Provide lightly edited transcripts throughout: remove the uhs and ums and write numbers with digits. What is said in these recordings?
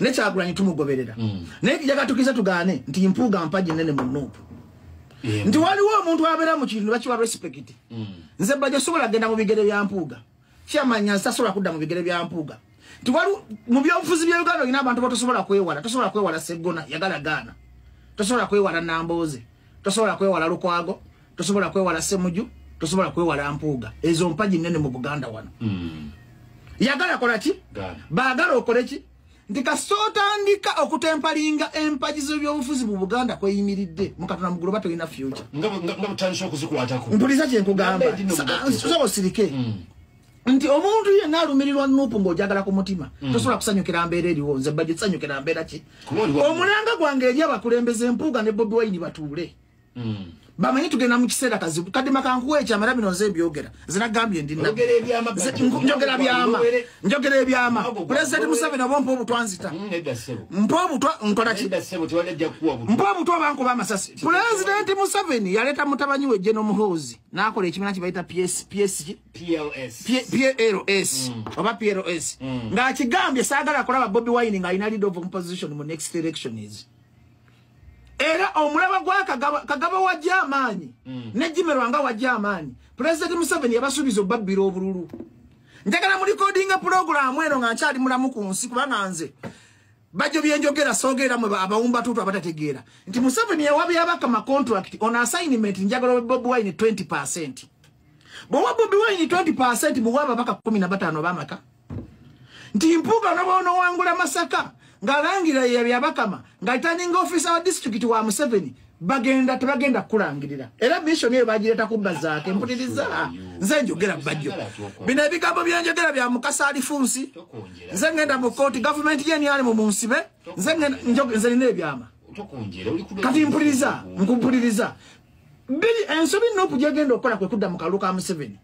Ne Kyagulanyi tumugoberera. Naye kijagala tukize tugaane nti Mpuuga mpagi nene mu NUP. Nti waliwo omuntu abeera mu kintu bakiwa respect. Nze Bajjo sobola genda mu bigere bya Mpuuga. Kyamanya nsasobola kudda mu bigere bya Mpuuga. Nti waliwo mu byobufuzi bya Uganda olina abantu batosobola kwewala. Tosobola kwewala Seggona, yagala gaana. Tosobola kwewala Nambooze. Tosobola kwewala Lukwago. Tosobola kwewala Ssemuju. Tosobola kwewala Mpuuga. Ezo mpagi nene mu Buganda wano. Yagala kola ki? Baagala okole ki? Nti kasita otandika okutempalinga empagi z'ebyobufuzi mu Buganda kweyimiridde mukatona mugulu batolina future. Nga butandise okuzikwatako. Mpuliza kye nkugamba. Sooka osirike. Nti omuntu yenna alumirirwa NUP ng'ojagala ku mutima tosobola kusanyukira mbeera eriwo. Nze Bajjo tusanyukira mbeera ki? Omulanga gwange eri abakulembeze Mpuuga ne Bobi Wine batuule. Bamanyi tugenda mu kiseera kazibu. Kadima kankuwa ekyama bino nze mbyogera. Nze nagambye ndi njogera byama. Njogera ebyama. President Museveni oba mpa obutwa nzita. Mpa obutwa nkola ki? Mpa obutwa bankuba amasasi. President Museveni yaleeta mutabani we General Muhoozi n'akola ekibiina kye bayita PS PLS. PLS oba PLS. Ng'akigambye saagala kulaba Bobi Wine ng'alina leader of opposition mu next elections. Era omulaba gwa Kagaba wajja amaanyi ne Jimerwa nga wajja amaanyi. President Museveni yabasuubiza obbabbira obululu. Njagala mu recordinga program eno nga nkyali mulamu ku nsi kubanga nze Bajjo byenjogera soogera mwe abawumba tutu abatategeera nti Museveni yawabye abakama contract on assignment njagala Bobi Wine 20%. Bw'owa Bobi Wine 20% muwa ababaka 15 b'amaka. Nti Mpuuga n'oba Masaka ng'alangira Byabakama ng'aitaninga officer wa district wa Museveni bagenda tebagenda kulangirira. Era mission eyo bagireeta kubba zaake. Mpuliriza nze njogera Bajjo. Bino ebigambo byenjogera bya Mukasa Alifunsi. Nze ngenda mu kooti gavumenti ye ali mu munsibe. Nze nze nina ebyama. Kati mpuliriza nkumpuliriza. Biri ensobi NUP gyegenda okukola kwe kudda mu kalulu ka Museveni.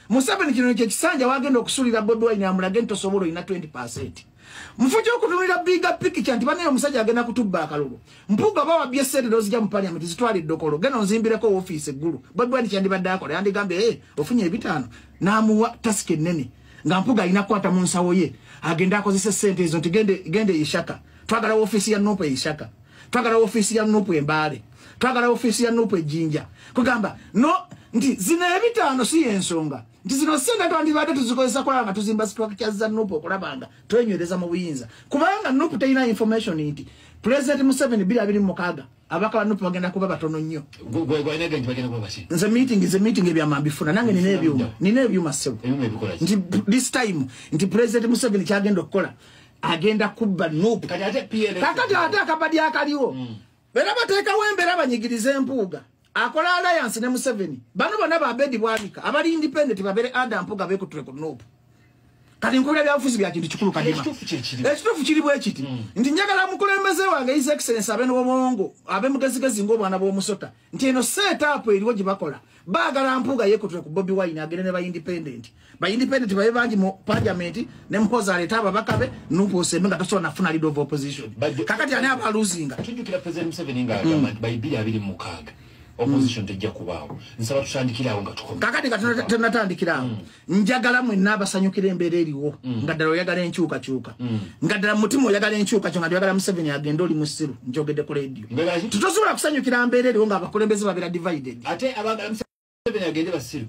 Museveni kino kye kisanja wagenda okusulira Bobi Wine amulage nti tosobola olina 20%. Mufuje okutunulira bigger picture nti banaye omusajja agenda kutubba akalulu. Mpuuga bawabbye ssente n'ozijja mu parliament zitwale eddokolo. Genda onzimbireko ofiisi eggulu. Bobi Wine kyandibadde akola yandigambye ofunye ebitaano n'amuwa task ennene nga Mpuuga alina kukwata mu nsawo ye agende akozese ssente ezo nti gende Ishaka. Twagala ofiisi ya NUP e Ishaka. Twagala ofiisi ya NUP e Mbale. Twagala ofiisi ya NUP e Jinja. Kugamba no nti zino ebitaano si ensonga. Nti zino ssente twandibadde tuzikozesa kulaba nga tuzimba structures za NUP okulaba nga twenywereza mu buyinza. Kubanga NUP terina information nti President Museveni 2026 abaka ba NUP bagenda kuba batono nnyo. Nze meeting ebyama mbifuna nange nina ebyuma. Nina ebyuma ssebo. Nti this time nti President Museveni kyagenda okukola agenda kubba NUP. Kakati ate akabadi akaliwo. Era bateekawo embeera banyigirize Mpuuga. Akola alliance ne Museveni. Bano bonna ba Abedi Bwanika abali independent babere under Mpuuga beekutule ku NUP. Kati nkubira byabufuzi bya kintu kikulu Kadima. Ekituufu kiri bwe kiti. Nti njagala mukulembeze wange His Excellency abe n'obwongo abe mugezigezi ng'obwana bw'omusota. Nti eno set up eriwo gye bakola. Baagala Mpuuga yeekutule ku Bobi Wine agende ne ba independent. Ba independent babe bangi mu parliament ne Muhoozi aleeta ababaka be NUP osembe nga tosobola nafuna leader of opposition. Kakati ani aba losinga? Tujjukira President Museveni ng'agamba nti by 2026 opposition tejja kubaawo. Nsaba tutandikirawo nga tukoma. Kakati nga tunatandikirawo. Njagala mwenna abasanyukira embeera eriwo. Nga ddala oyagala enkyukakyuka. Nga ddala mutima oyagala enkyukakyuka nga oyagala Museveni agende oli musiru. Njogedde ku radio. Tutosobola kusanyukira mbeera eriwo ng'abakulembeze babeera divided. Ate abaagala Museveni agende basiru.